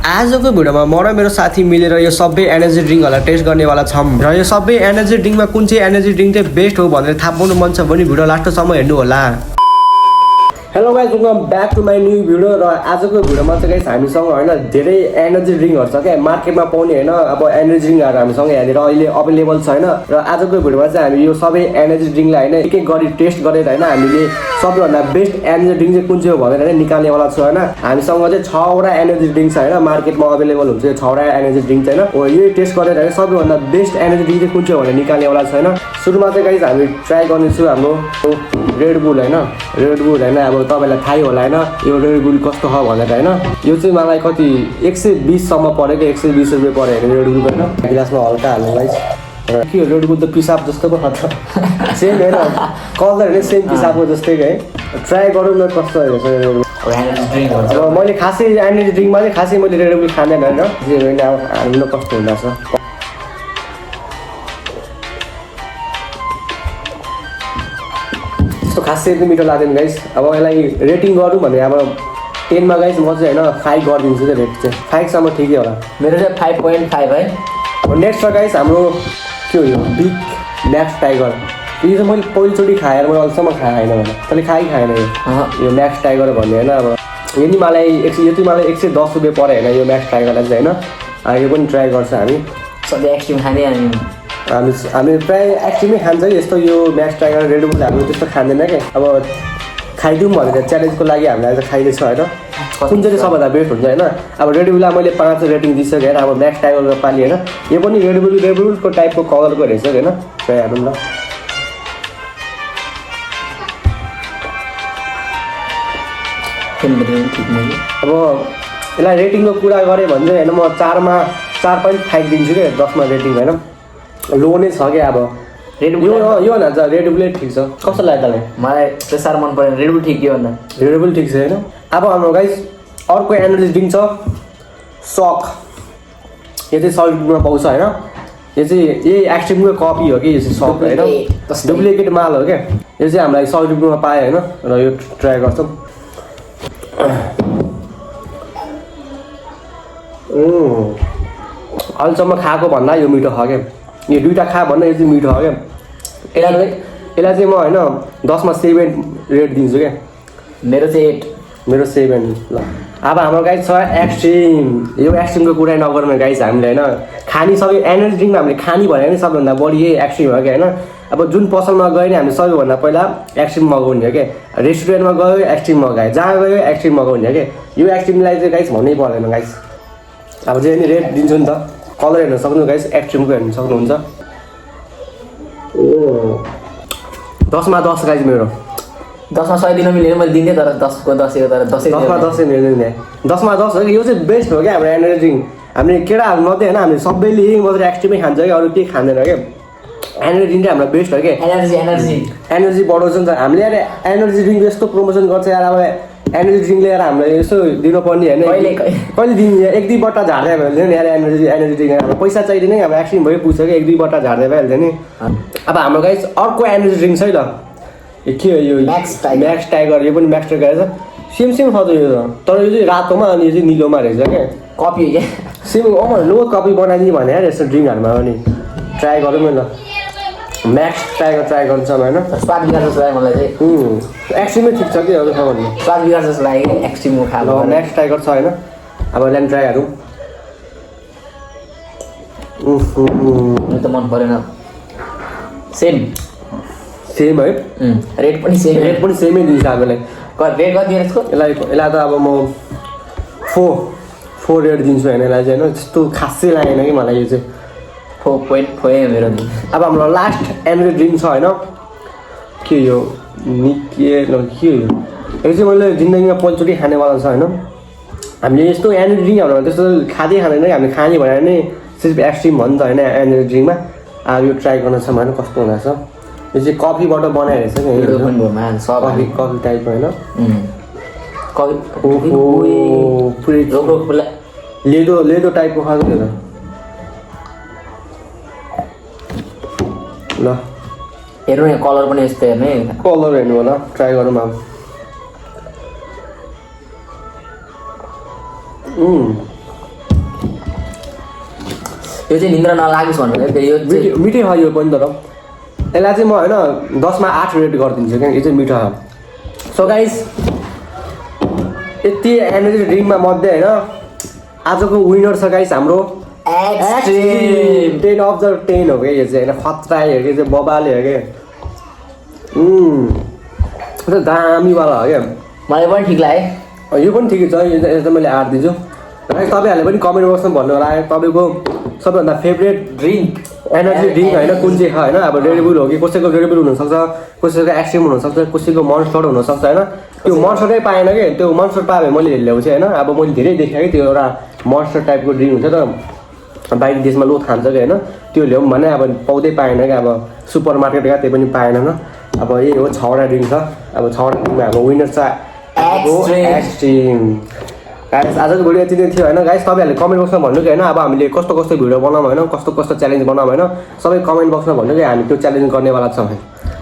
आजको भिडियोमा म र मेरो साथी मिलेर यो सबै एनर्जी ड्रिङ्कहरूलाई टेस्ट गर्नेवाला छौँ र यो सबै एनर्जी ड्रिङ्कमा कुन चाहिँ एनर्जी ड्रिङ्क चाहिँ बेस्ट हो भनेर थाहा पाउनु मन छ भने भिडियो लास्टसम्म हेर्नु होला। Hello guys, welcome back to my new video. र आजको भिडियोमा चाहिँ गाइज हामीसँग होइन धेरै एनर्जी ड्रिङ्कहरू छ क्या, मार्केटमा पाउने होइन अब एनर्जी ड्रिङ्कहरू हामीसँग यहाँनिर अहिले अभाइलेबल छ होइन। र आजको भिडियोमा चाहिँ हामी यो सबै एनर्जी ड्रिङ्कलाई होइन एक एक गरी टेस्ट गरेर होइन हामीले सबैभन्दा बेस्ट एनर्जी ड्रिङ्क चाहिँ कुन चाहिँ हो भनेर निकाल्नेवाला छु होइन। हामीसँग चाहिँ 6वटा एनर्जी ड्रिङ्क छ होइन, मार्केटमा अभाइलेबल हुन्छ यो 6वटा एनर्जी ड्रिङ्क चाहिँ होइन। यही टेस्ट गरेर होइन सबैभन्दा बेस्ट एनर्जी ड्रिङ्क चाहिँ कुन चाहिँ हो भनेर निकाल्नेवाला छ होइन। सुरुमा चाहिँ गाइज हामी ट्राई गर्नेछु हाम्रो रेड बुल होइन, रेड बुल होइन अब तपाईँलाई थाहै होला होइन यो रेड बुल कस्तो छ भनेर होइन। यो चाहिँ मलाई कति 120सम्म पऱ्यो क्या, 120 रुपियाँ पऱ्यो होइन रेड बुल होइन। गिलासमा हल्का हाल्नु गाइज। र के हो रेड बुल त पिसाब जस्तो पो छ सेम होइन, कलर होइन सेम पिसाबको जस्तै है। ट्राई गरौँ न कस्तो रहेछ। अब मैले खासै एनर्जी ड्रिङ्कमा चाहिँ खासै मैले रेड बुल खाँदैन होइन, जे होइन अब हाल्नु कस्तो हुँदछ। त्यस्तो खासै एकदम मिठो लाग्दैन गाइस। अब यसलाई रेटिङ गरौँ भने अब 10मा गाइस म चाहिँ होइन 5 गरिदिन्छु क्या, रेट चाहिँ 5सम्म ठिकै होला। मेरो चाहिँ 5.5 है। नेक्स्ट छ गाइस हाम्रो के हो यो बिग म्याक्स टाइगर। यो चाहिँ मैले पहिलोचोटि खाएर मैले अहिलेसम्म खाएन भने तैँले खाएन यो म्याक्स टाइगर भन्ने होइन। अब यो नि मलाई यो चाहिँ मलाई 110 रुपियाँ पऱ्यो होइन यो म्याक्स टाइगरलाई चाहिँ होइन। यो पनि ट्राई गर्छ हामी सधैँ एक्सट्रिम खाने हामी प्रायः एक्सट्रिमै खान्छ कि यस्तो यो म्याक्स टाइगर रेड बुल हामी त्यस्तो खाँदैन क्या। अब खाइदिउँ भनेर च्यालेन्जको लागि हामीलाई चाहिँ खाइदिएछ होइन, कुन चाहिँ सबैभन्दा बेस्ट हुन्छ होइन। अब रेड बुललाई मैले 5 रेटिङ दिइसकेँ होइन। अब म्याक्स टाइगरको पालि होइन यो पनि रेड बुलको टाइपको कलरको रहेछ होइन। ट्राई हालौँ ल। अब यसलाई रेटिङको कुरा गरेँ भने चाहिँ होइन म 4मा 4.5 दिन्छु क्या, 10मा रेटिङ होइन। लो नै छ क्या। अब रेड बुल यो न त रेड बुलै ठिक छ। कस्तो लाग्यो तँलाई? मलाई त्यो साह्रो मन परेन, रेड बुल ठिक यो भन्दा रेड बुल ठिक छ होइन। अब हाम्रो गाइस अर्को एनर्जी ड्रिङ्क छ सक। यो चाहिँ सल्टमा पाउँछ होइन। यो चाहिँ यही एक्सट्रिमको कपी हो कि यो चाहिँ सक होइन, डुप्लिकेट माल हो क्या। यो चाहिँ हामीलाई 100 रुपियाँमा पायो होइन। र यो ट्राई गर्छौँ। अहिलेसम्म खाएको भन्दा यो मिठो छ क्या, यो दुइटा खा भन्दा यो चाहिँ मिठो हो क्या। यसलाई चाहिँ म होइन 10मा 7 रेट दिन्छु क्या। मेरो चाहिँ 8, मेरो 7 ल। अब हाम्रो गाइस छ एक्सट्रिम। यो एक्सट्रिमको कुरा नगर्नु गाइस हामीले होइन, खाने सबै एनर्जी ड्रिङ्कमा हामीले खाने भने नि सबैभन्दा बढी यही एक्सट्रिम हो क्या होइन। अब जुन पसलमा गयो नि हामीले सबैभन्दा पहिला एक्सट्रिम मगाउने हो क्या। रेस्टुरेन्टमा गयो एक्सट्रिम मगायो, जहाँ गयो एक्सट्रिम मगाउने हो क्या। यो एक्सट्रिमलाई चाहिँ गाइस भन्नै पर्दैन गाइस। अब चाहिँ नि रेट दिन्छु नि त, कलर हेर्न सक्नु गाइस, एक्सट्रिमको हेर्न सक्नुहुन्छ। 10मा 10 गाइस मेरो। 10मा 100 दिन मिलेन मैले दिन्थेँ तर 10को 10 तर 10मा 10 मिल्दैन। 10मा 10 हो कि यो चाहिँ बेस्ट हो क्या हाम्रो एनर्जी ड्रिङ्क। हामीले केटाहरू मात्रै होइन हामीले सबैले यही मात्रै एक्सट्रिमै खान्छ कि अरू केही खाँदैन क्या। एनर्जी ड्रिङ्क चाहिँ हाम्रो बेस्ट हो क्या। एनर्जी बढाउँछ नि त हामीले यार। एनर्जी ड्रिङ्क यस्तो प्रमोसन गर्छ यार। अब एनर्जी ड्रिङ्क लिएर हामीलाई यसो दिनुपर्ने होइन, कहिले दिनु 1-2 बट्टा झार्दै भइहाल्छ नि यार। एनर्जी ड्रिङ्क हाम्रो पैसा चाहिँदैन कि अब एक्सट्रिम भयो पुग्छ कि 1-2 बट्टा झार्दै भइहाल्छ नि। अब हाम्रो गाइस अर्को एनर्जी ड्रिङ्क छ है ल। के हो यो म्याक्स टाइगर। यो पनि म्याक्स टाइगर छ, सेम छ त यो तर यो चाहिँ रातोमा अनि यो चाहिँ निलोमा रहेछ क्या। कपी क्या सेम लो कपी बनाइदिने भने यार यस्तो ड्रिङ्कहरूमा पनि ट्राई गरौँ न ल। म्याक्स टाइगर ट्राई गर्नु छ होइन। स्वाद बिगार्छ जस्तो लाग्यो मलाई चाहिँ। एक्सट्रिमै ठिक छ कि अरू छ भन्नु स्वाद बिगार्छ जस्तो लाग्यो एक्सट्रिमको खाएको। म्याक्स टाइगर छ होइन। अब यसलाई ट्राई गरौँ। मलाई त मन परेन। सेम है, रेट पनि सेमै दिन्छ अब यसलाई। रेट कति यसको? यसलाई त अब म 4 रेट दिन्छु होइन यसलाई चाहिँ होइन। त्यस्तो खासै लागेन कि मलाई यो चाहिँ 4.5 मेरो। अब हाम्रो लास्ट एनर्जी ड्रिङ्क छ होइन। के यो के हो यो चाहिँ मैले जिन्दगीमा पहिलोचोटि खानेवाला छ होइन। हामीले यस्तो एनर्जी ड्रिङ्कहरू त्यस्तो खाँदै खाँदैन कि हामीले खाने भनेर नै सिर्फ एक्सट्रिम भन्छ होइन एनर्जी ड्रिङ्कमा। अब यो ट्राई गर्न छ भने कस्तो हुँदछ। यो चाहिँ कफीबाट बनाइरहेछ कि कफी टाइपको होइन। लेदो टाइपको खान्छ नि त ल। हेर्नु यहाँ कलर पनि यस्तो हेर्ने, कलर हेर्नु होला ट्राई गरौँ अब। यो चाहिँ निन्द्रा नलागोस् भनेर फेरि यो चाहिँ मिठै हो यो पनि तर यसलाई चाहिँ म होइन 10मा 8 रेट गरिदिन्छु क्या यो चाहिँ मिठो हो सो गाइस यति एनर्जी ड्रिङ्कमा मध्ये होइन आजको विनर छ गाइस हाम्रो एक्सट्रिम 10 अफ द 10 हो क्या यो चाहिँ होइन खतरा हो कि चाहिँ बबाले हो क्या त्यो दामीवाला हो क्या मलाई पनि ठिक लाग्यो यो पनि ठिकै छ यो चाहिँ मैले 8 दिन्छु गाइस तपाईँहरूले पनि कमेन्ट बक्समा भन्नु होला तपाईँको सबैभन्दा फेभरेट ड्रिङ्क एनर्जी ड्रिङ्क होइन कुन चाहिँ छ होइन अब रेडबुल हो कि कसैको रेडबुल हुनसक्छ कसैको एक्सट्रिम हुनसक्छ कसैको मनस्टर हुनसक्छ होइन त्यो मनस्टरै पाएन कि त्यो मनस्टर पायो भने मैले ल्याउँछु होइन अब मैले धेरै देखेँ कि त्यो एउटा मनस्टर टाइपको ड्रिङ्क हुन्छ त बाहिर देशमा लोक खान्छ कि होइन त्यो ल्याउँ भने अब पाउँदै पाएन कि अब सुपर मार्केट गएको त्यो पनि पाएन अब यही हो 6वटा ड्रिङ्क छ अब 6वटा ड्रिङ्कमा हाम्रो विनर छ एक्सट्रिम गाइस आजको भिडियो यति नै थियो होइन गाइस तपाईँहरूले कमेन्ट बक्समा भन्नु कि होइन अब हामीले कस्तो कस्तो भिडियो बनाऊँ होइन कस्तो कस्तो च्यालेन्ज बनाऊँ होइन सबै कमेन्ट बक्समा भन्नु कि हामी त्यो च्यालेन्ज गर्नेवाला छौँ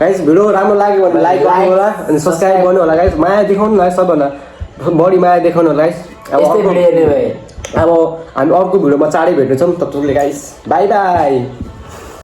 गाइस भिडियो राम्रो लाग्यो भने लाइक गर्नु होला अनि सब्सक्राइब गर्नु होला गाइस माया देखाउनु होला सबभन्दा बढी माया देखाउनु होला गाइस अब यस्तै भिडियो हेर्ने भए अब हामी अर्को भिडियोमा चाँडै भेट्नेछौँ तब गाइस बाई बाई